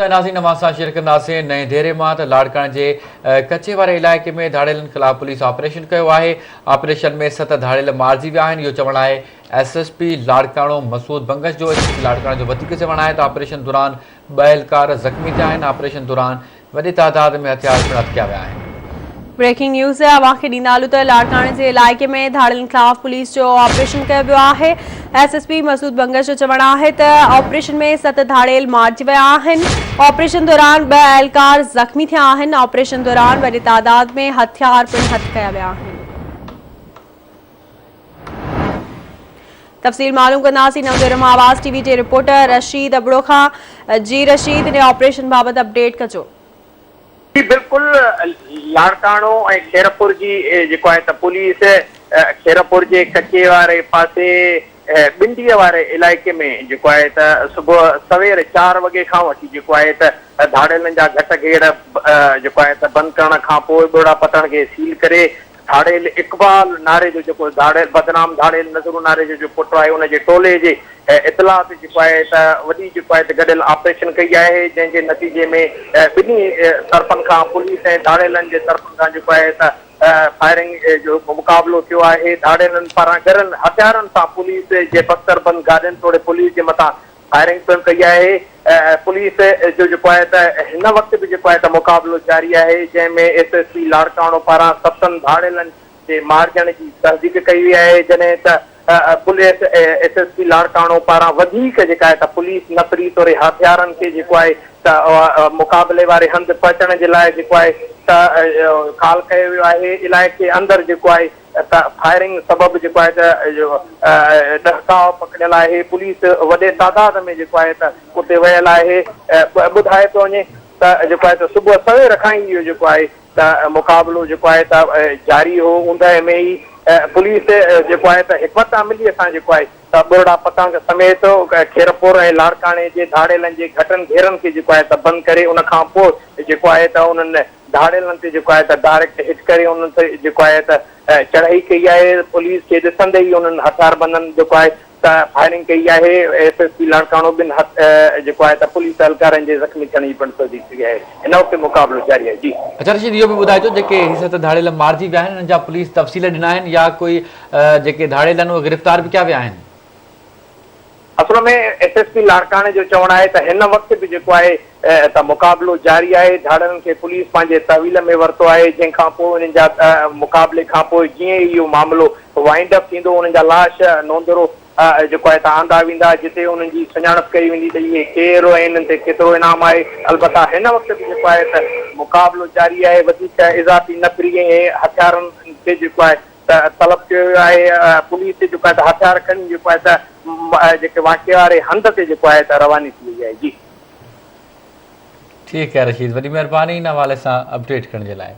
ناظرين اوهان سان شيئر ڪنداسين نئين ديري مان ته لاڙڪاڻي جي ڪچي واري علائقي ۾ ڌاڙيلن خلاف پوليس آپريشن ڪيو آهي آپريشن ۾ ست ڌاڙيل مارجي ويا آهن اهو چوڻ آهي S S P Larkana Masood Bangash جو ايس ايس پي لاڙڪاڻي جو وڌيڪ چوڻ آهي ته آپريشن دوران ٻه اهلڪار زخمي ٿيا آهن آپريشن دوران وڏي تعداد ۾ هٿيار پڻ هٿ ڪيا ويا آهن. بريڪنگ نيوز اوهان کي ڏيندا هلون ته لاڙڪاڻي جي علائقي ۾ ڌاڙيلن خلاف پوليس جو آپريشن ڪيو ويو آهي S S P Masood Bangash جو چوڻ آهي ته آپريشن ۾ ست ڌاڙيل مارجي ويا آهن آپريشن دوران ٻه اهلڪار زخمي ٿيا آهن آپريشن دوران وڏي تعداد ۾ هٿيار پڻ هٿ ڪيا ويا آهن. تفصيل معلوم ڪنداسين نئون ديرو مان آواز ٽي وي جي رپورٽر رشيد ابڙو کان جي رشيد ان آپريشن بابت اپڊيٽ ڪجو. جي بلڪل لاڙڪاڻو ۽ خيرپور جي جيڪو آهي ته پوليس خيرپور جي ڪچي واري پاسي ٻنڊي واري علائقي ۾ جيڪو آهي ته صبح سوير چار وڳي کان وٺي جيڪو آهي ته ڌاڙيلن جا گهٽ گهيڙ جيڪو آهي ته بند ڪرڻ کان پوء ٻرڙا پتڻ کي سيل ڪري ڌاڙيل اقبال ناريجو جيڪو ڌاڙيل بدنام ڌاڙيل نظرو ناريجو جو پٽ آهي ان جي ٽولي جي اطلاع تي جيڪو آهي ته وڏي جيڪو آهي ته گڏيل آپريشن ڪئي آهي جنهن جي نتيجي ۾ ٻنهي طرفن کان پوليس ۽ ڌاڙيلن جي طرفن کان جيڪو آهي ته فائرنگ جو مقابلو ٿيو آهي ڌاڙيلن پاران ڳرن هٿيارن سان پوليس جي بڪتربند گاڏين توڙي پوليس جي مٿان فائرنگ پڻ ڪئي آهي پوليس جو جيڪو آهي ته هن وقت به جيڪو آهي ته مقابلو جاري آهي جنهن ۾ ايس ايس پي لاڙڪاڻو پاران ستن ڌاڙيلن جي مارجڻ جي تصديق ڪئي وئي آهي جڏهن ته police S S P Larkana پاران وڌيڪ جيڪا آهي ته پوليس نفري توڙي هٿيارن کي جيڪو آهي ته مقابلي واري هنڌ پهچڻ جي لاء جيڪو آهي ته ڪال ڪيو ويو آهي علائقي اندر جيڪو آهي ته فائرنگ سبب جيڪو آهي ته ڏهڪاء پکڙيل آهي، پوليس وڏي تعداد ۾ جيڪو آهي ته اتي ويل آهي، ٻڌايو پيو وڃي ته جيڪو آهي ته صبح سوير کان ئي اهو جيڪو آهي ته مقابلو جيڪو آهي ته جاري هو، اوندهه ۾ ئي پوليس جيڪو آهي ته حڪمت عملي سان جيڪو آهي ته ٻرڙا پتنگ سميت خيرپور ۽ لاڙڪاڻي جي ڌاڙيلن جي گهٽن گهيرن کي جيڪو آهي ته بند ڪري ان کان پوء جيڪو آهي ته انهن ڌاڙيلن تي جيڪو آهي ته ڊائريڪٽ هٽ ڪري انهن تي جيڪو آهي ته چڙهائي ڪئي آهي، پوليس کي ڏسندي ئي انهن هٿياربندن جيڪو آهي ته فائرنگ ڪئي آهي، ايس ايس پي لاڙڪاڻو ٻن جيڪو آهي ته پوليس اهلڪارن جي زخمي ٿيڻ جي پڻ تصديق ڪئي آهي، هن وقت مقابلو جاري آهي. جي. اڇا رشيد اهو به ٻڌائجو جيڪي هي ست ڌاڙيل مارجي ويا آهن انهن جا پوليس تفصيل ڏنا آهن يا ڪوئي جيڪي ڌاڙيل آهن اهي گرفتار به ڪيا ويا آهن؟ اصل ۾ ايس ايس پي لاڙڪاڻي جو چوڻ آهي ته هن وقت به جيڪو آهي ته مقابلو جاري آهي، ڌاڙيلن کي پوليس پنهنجي تحويل ۾ ورتو آهي، جنهن کان پوء انهن جا مقابلي کان پوء جيئن ئي اهو معاملو وائنڊ اپ ٿيندو انهن جا لاش نوندرو جيڪو آهي ته آندا ويندا جتي انهن جي سڃاڻپ ڪئي ويندي ته اهي ڪير ۽ انهن تي ڪيترو انعام آهي، البته هن وقت به جيڪو آهي ته مقابلو جاري آهي، وڌيڪ اضافي نفري ۽ هٿيارن کي جيڪو آهي ته طلب ڪيو ويو آهي پوليس جيڪو آهي ته هٿيار کڻي جيڪو آهي ته جيڪي واقعي واري هنڌ تي جيڪو آهي ته رواني ٿي وئي آهي جي. ٺيڪ آهي رشيد وڏي مهرباني ان حوالي سان اپڊيٽ ڪرڻ جي لاء.